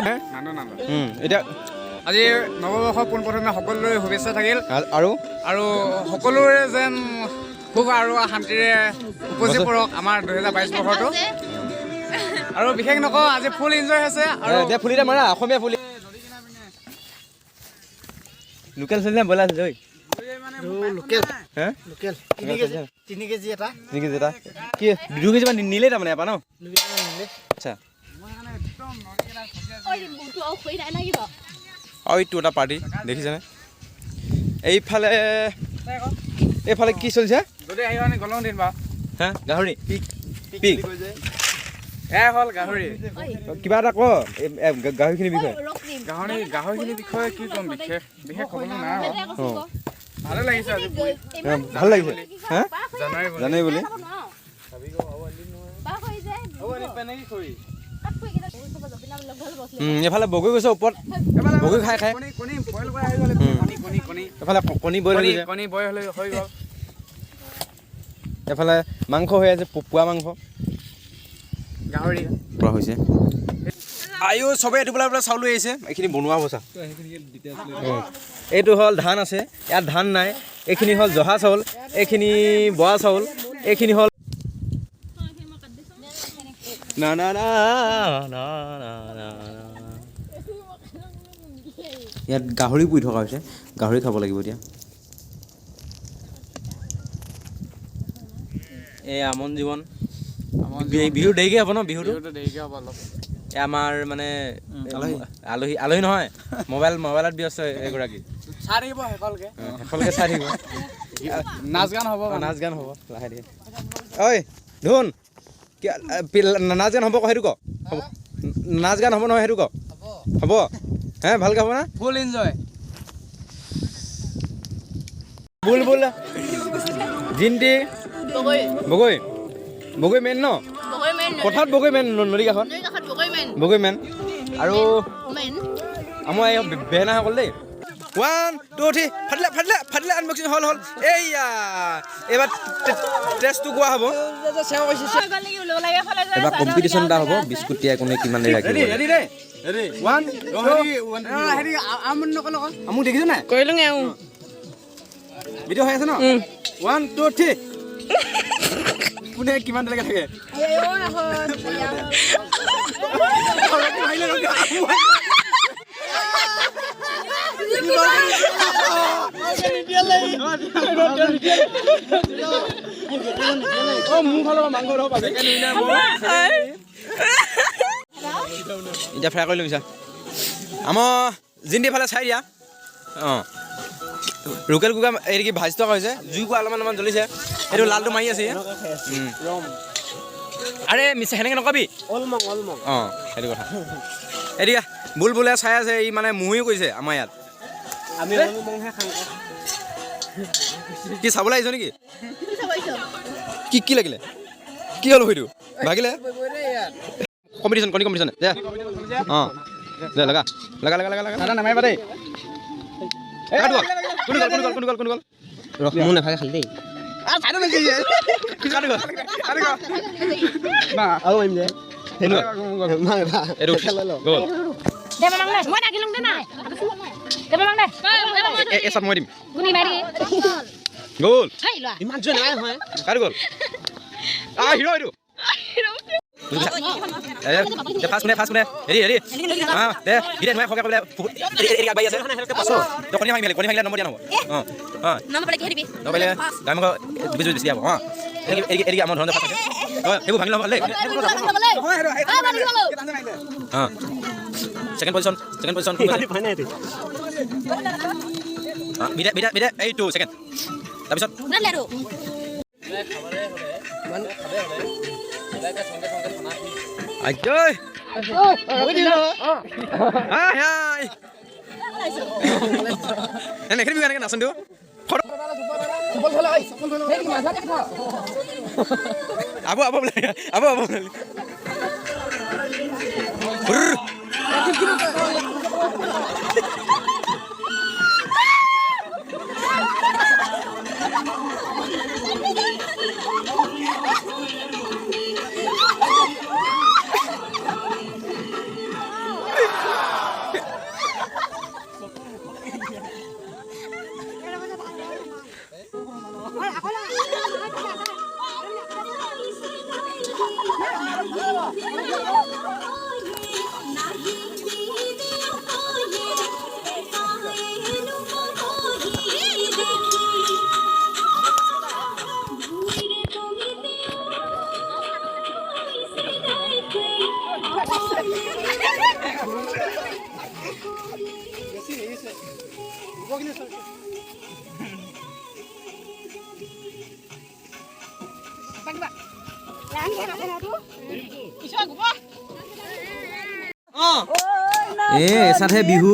এতিয়া আজি নৱবৰ্ষ পোনপ্ৰথমে সকলোৰে শুভেচ্ছা থাকিল। আৰু আৰু সকলোৰে যেন সুখ আৰু শান্তিৰে উপচি পৰক আমাৰ 2022 বৰ্ষটো। আৰু বিশেষ নকওঁ, আজি ফুল এনজয় হৈছে। আৰু দে ফুলিতে মাৰা অসমীয়া ফুলি। লোকেল চলি নে ব্ৰইলাৰ চলি? লোকেল। হে? লোকেল 3 কেজি, 3 কেজি এটা। 3 কেজি এটা কি 2 কেজি মান নিলেই তাৰমানে এপাৰ ন? আচ্ছা। আৰু এইটো এটা পাৰ্টি দেখিছেনে? এইফালে এইফালে কি চলিছে? যদি আহিব আমি গ'লেও দিম বাৰু। হা, গাহৰি পিক। এয়া হ'ল গাহৰি। কিবা এটা ক গাহৰিখিনিৰ বিষয়ে। গাহৰিখিনিৰ বিষয়ে কি ক'ম? বিশেষ বিশেষ ক'বলৈ নাই আৰু। ভালে লাগিছে আজি। ভাল লাগিছে। হা। জানুৱাৰী বুলি। জানুৱাৰী বুলি। এইফালে বগৰী গৈছে ওপৰত, বগৰী খাই খাই। কণী কণী বইল কৰা হৈ গ'ল। কণী কণী কণী। এইফালে কণী বইল হৈ কণী গৈছে। কণী বইল হ'লে হৈ গ'ল। এইফালে মাংস হৈ আছে, পোৱা মাংস। গাহৰি পৰা হৈছে। আয়ো, চবে এইটো বোলে বোলে চাউল লৈ আহিছে। এইখিনি বনোৱা হ'ব চা। এইটো হ'ল ধান আছে, ইয়াত ধান নাই। এইখিনি হ'ল জহা চাউল, এইখিনি বৰা চাউল, এইখিনি হ'ল না না না না না না না। ইয়াত গাহৰি পুৰি থকা হৈছে, গাহৰি খাব লাগিব এতিয়া। এই আমন জীৱন। বিহু দেৰিকৈ হ'ব ন বিহুটো? বিহুটো দেৰিকৈ হ'ব অলপ। এই আমাৰ মানে আলহী, আলহী নহয়, মোবাইলত ব্যস্ত এগৰাকী। চাই থাকিব শেষলৈকে। শেষলৈকে চাই থাকিব। নাচ গান হ'ব। নাচ গান হ'ব লাহে ধীৰে। ঐ ধুন, কি নাচ গান হ'ব ক, সেইটো ক। হ'ব নাচ গান হ'ব নহয়, সেইটো ক। হ'ব হে, ভালকৈ হ'ব না? Full enjoy. বুলবুল, জিন্তি, বগৈ, বগৈ মেইন ন পথাৰত? বগৈ মেইন, নদী কাষত বগৈ মেইন। আৰু আমাৰ এই বেনাসকল দেই। ওৱান টু থ্ৰী, ফাটিলে ফাটিলে ফাটিলে। আনবক্সিং হ'ল হ'ল। এইয়া এইবাৰ টেষ্টটো কোৱা হ'ব। এবাৰ কম্পিটিশ্যন এটা হ'ব, বিস্কুট তিয়াই কোনে কিমান দেৰি ৰাখিব। ৰেডি দেই, ওৱান। হেৰি আৰম্ভণি নক'লে আকৌ। মোক দেখিছ নাই? কৰিলো। ভিডিঅ' হৈ আছে ন? ওৱান টু থ্ৰী, কোনে কিমান দেৰিলৈকে থাকে। মোৰ ফালৰ পৰা মাংস নহ'ব। এতিয়া ফ্ৰাই কৰি ল'ম। আমাৰ জিন্দি ফালে চাই দিয়া। অঁ, লোকেল কুকুৰা এই কি ভাজি থকা হৈছে। জুই কোৱা অলপমান অলপমান জ্বলিছে। এইটো লালটো মাৰি আছে। আৰে মিছা সেনেকৈ নকবি। অঁ, সেইটো কথা। এতিয়া বুলবুলে চাই আছে, ই মানে মুহিও কৰিছে আমাৰ ইয়াত। কি চাবলৈ আহিছ নেকি? কি কি লাগিলে? কি হ'ল? সেইটো ভাগিলে। কম্পিটিশ্যন, কণী কম্পিটিশ্যন দে। অঁ দে, লগা লগা লগা লগা লগা। দাদা, নামাৰিবা দেই। কাটো গ'ল? কোন গ'ল? কোন গ'ল? কোন গ'ল? কোন গ'ল? মোৰ নাভাগে খালি দেই। কাটো গ'ল? আৰু মাৰিম দে। কোন গ'ল? এইটো গ'ল। এই চাপ মই দিম। গ'ল। ইমান জোৰ নাই নহয়। কাটো গ'ল? হিৰ' এইটো। ফাৰ্ষ্ট কোনে? ফাৰ্ষ্ট কোনে? হেৰি হেৰি দে বিদে নোৱাৰে সৰকে ক'বলৈ। আগবাঢ়ি আছে। তই কণী ভাঙি, কণী ভাঙিলে নম্বৰ দিয়া নহ'ব। অঁ অঁ নকৰিলে গাই মাংস 2 পিচ বেছি দিয়া হ'ব। অঁ, এদিকে আমাৰ ধৰণৰ ফাৰ্ষ্ট আছে। অঁ, সেইবোৰ ভাঙি ল'ব দেই। অঁ, ছেকেণ্ড পজিশ্যন, ছেকেণ্ড পজিশ্যন। বিদে বিদে বিদে, এইটো ছেকেণ্ড। তাৰপিছত আজয় হাই এনেকে এনেকে নাচোন দিওঁ। আবু আবু বোলে, আবু আবু বোলে। হুৰ। এ এচাতহে বিহু।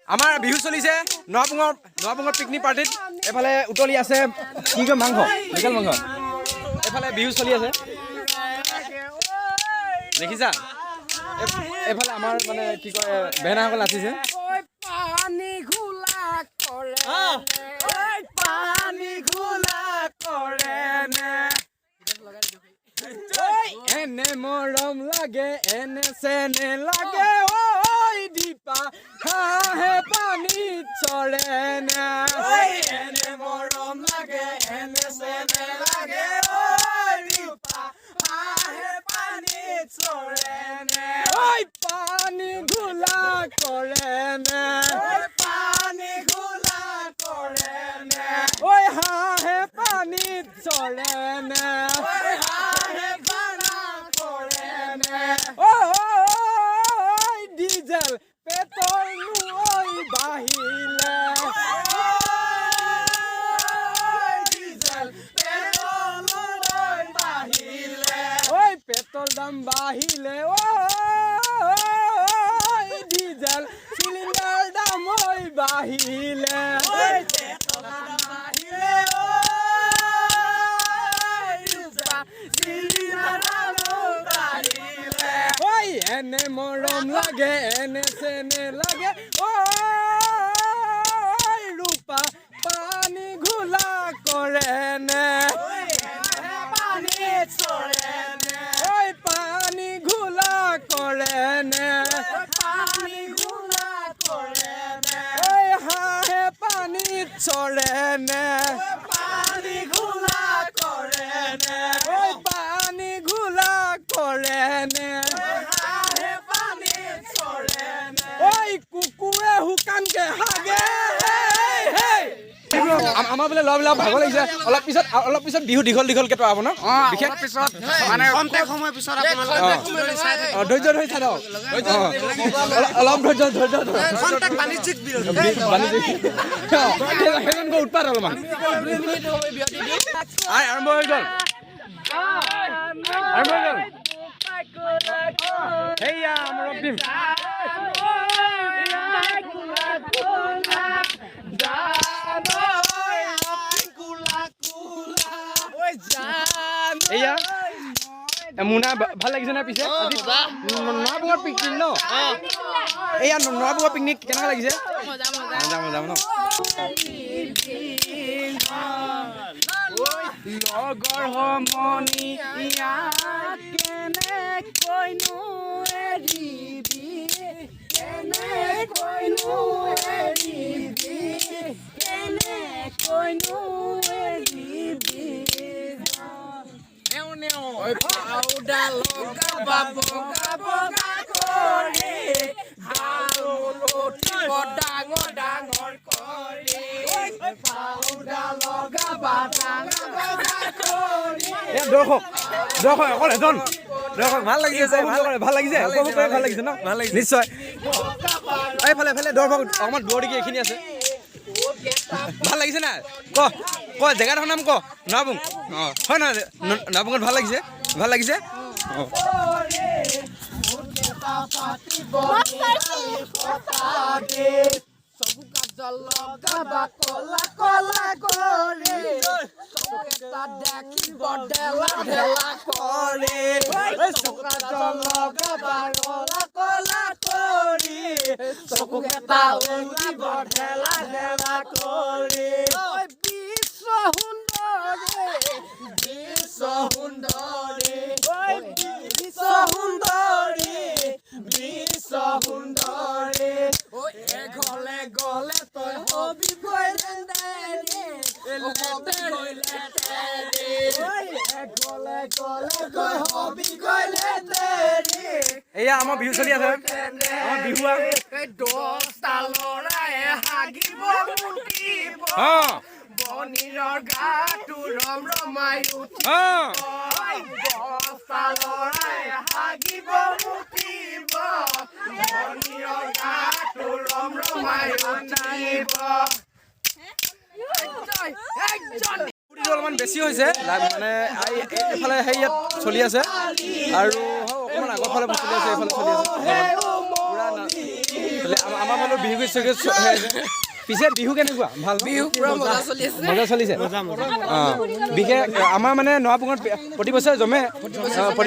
আমাৰ বিহু চলিছে নোৱাপুঙৰ পিকনিক পাৰ্টিত। এফালে উতলি আছে কি কয় মাংস, লোকেল মাংস। এফালে বিহু চলি আছে দেখিছা। এফালে আমাৰ মানে কি কয় বেহেনাসকল নাচিছে। এনে মৰম লাগে এনে চেনে লাগে ঐ দীপা হাঁহে পানীত চৰে নে। এনে মৰম লাগে এনে চেনে লাগে ঐ দীপা হাঁহে পানীত চৰে নে। ঐ পানী ঘোলা কৰে নে, পানী ঘোলা কৰে নে। ঐ হাঁহে পানীত চৰে নে, ডিজেল পেট্ৰল বাঢ়িলে, ডিজেল পেট্ৰল বাঢ়িলে, ঐ পেট্ৰল দাম বাঢ়িলে, ঐ ডিজেল চিলিণ্ডাৰ দাম ঐ বাঢ়িলে, এনে মৰম লাগে এনে চেনে লাগে ঐ ৰূপা পানী ঘোলা কৰে নে, ঐ পানী ঘোলা কৰে নে, ঐ হাঁহে পানীত চৰে নে, ঐ পানী ঘোলা কৰে নে। কুকুৰে শুকানকে হাগে। আমাৰ বোলে ল'ৰাবিলাক ভাগৰ লাগিছে। অলপ পিছত বিহু দীঘল দীঘলকে তৰাব ন, বিশেষ পিছত মানে ধৈৰ্য ধৰি চাই থাকক, অলপ ধৈৰ্য ধৈৰ্য সেইজনকৈ উৎপাত অলপমান আৰম্ভ হৈ গ'ল, আৰম্ভ হৈ গ'ল। সেয়া আমাৰ ৰক্তিম। এয়া মুনা ভাল লাগিছে না পিছে নোৱাপুঙৰ পিকনিক ন? এয়া নোৱাপুঙৰ পিকনিক কেনেকুৱা লাগিছে? মজা মজা ন? লগৰ সমনীয়া কেনেকৈনো এৰিবি, কেনেকৈনো এৰিবি, কেনেকৈনো এৰিবি। বগা বগা কৰি হালোন উঠিব ডাঙৰ ডাঙৰ কৰি পাউডা লগাবা ডাঙৰ বগা কৰি। দৰ্শক, দৰ্শক অকল এজন দৰ্শক। ভাল লাগিছে, ভাল লাগিছে, উপভোগ কৰি ভাল লাগিছে ন? ভাল লাগিছে নিশ্চয়। এইফালে এইফালে দৰ্শক অকণমান দূৰ দেখি এইখিনি আছে। ভাল লাগিছে নাই? ক ক, জেগাডোখৰ নাম ক। নৱাপুং। অঁ, হয় নহয়? নৱাপুঙত ভাল লাগিছে, ভাল লাগিছে। অঁ, কলা কলা কৰি দেখিব ঢেলা ঢেলা কৰি, লগাবা কলা কলা কৰি, চকুকেইটা উঠিব ঢেলা ঢেলা কৰি। বিশ্ব সুন্দৰী, বিশ্ব সুন্দৰী, বিশ্ব সুন্দৰী, বিশ্ব সুন্দৰী, এঘলে গলে তই হবি গৈ লেতেৰি, হবি গৈ লেতেৰি, এঘলে গলে গৈ হবি গৈ লেতেৰি। এয়া আমাৰ বিহু চলি আছে, আমাৰ বিহুৱা। 10টা ল'ৰাই হাগিব মুতিব, বনিৰৰ গাটো ৰম ৰমাই উঠিব। 10টা ল'ৰাই হাগিব মুতিব, বনিৰৰ গাটো ৰম ৰমাই উঠিব। অলপমান বেছি হৈছে মানে, এইফালে সেই ইয়াত চলি আছে আৰু অকণমান আগৰ ফালে চলি আছে, এইফালে চলি আছে। আমাৰ ফালৰ বিহু। পিছে বিহু কেনেকুৱা? ভাল বিহু পুৰা মজা চলি আছে, মজা চলিছে। অঁ, বিশেষ আমাৰ মানে নৱাপুঙত প্ৰতি বছৰে জমে, প্ৰতি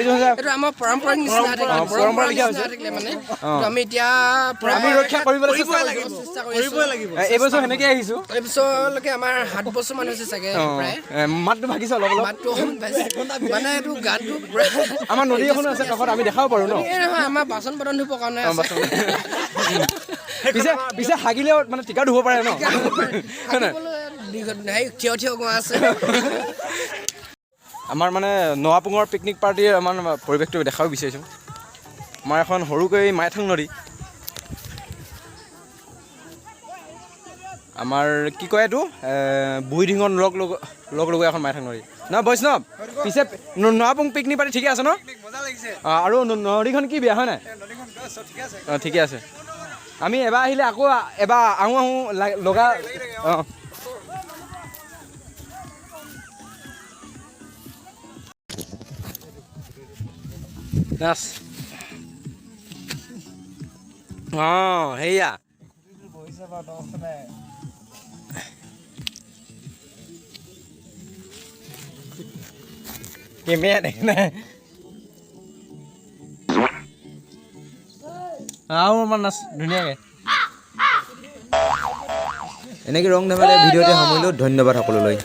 বছৰে। এইটো আমাৰ পৰম্পৰা নিচিনা, পৰম্পৰা লিখা হৈছে মানে। আমি এতিয়া আমি ৰক্ষা কৰিবলৈ চেষ্টা কৰিবই লাগিব। এইবছৰ সেনেকে আহিছোঁ। এইবছৰলৈকে আমাৰ 7 বছৰ মান হৈছে চাগে প্ৰায়। মাতটো ভাগিছে অলপ অলপ, মাতটো অকণমান পাইছে মানে। এইটো গানটো পুৰা আমাৰ নদী এখনো আছে কাষত, আমি দেখাব পাৰোঁ ন? নহয়, আমাৰ বাচন বৰ্তন ধুবৰ কাৰণে। পিছে পিছে হাগিলেও মানে টিকা ধুব পাৰে ন? থিয় থিয় গোৱা আছে। আমাৰ মানে নৱাপুঙৰ পিকনিক পাৰ্টিৰ আমাৰ পৰিৱেশটো দেখাব বিচাৰিছোঁ। আমাৰ এখন সৰুকৈ মাইথাং নদী, আমাৰ কি কয় এইটো, বুঢ়ীদিহিঙত লগ লগ লগোৱা এখন মাইথাং নদী ন বৈষ্ণৱ? পিছে নৱাপুং পিকনিক পাৰ্টি ঠিকে আছে ন? আৰু নদীখন কি বেয়া হয় নাই? অঁ, ঠিকে আছে। আমি এবাৰ আহিলে আকৌ এবাৰ আহোঁ আহোঁ লগা। অঁ, নাচ। অঁ, সেয়া কেমেৰা নাই আৰু অকণমান নাচ ধুনীয়াকৈ। এনেকৈ ৰং ধেমালি ভিডিঅ'তে সামৰিলোঁ। ধন্যবাদ সকলোলৈ।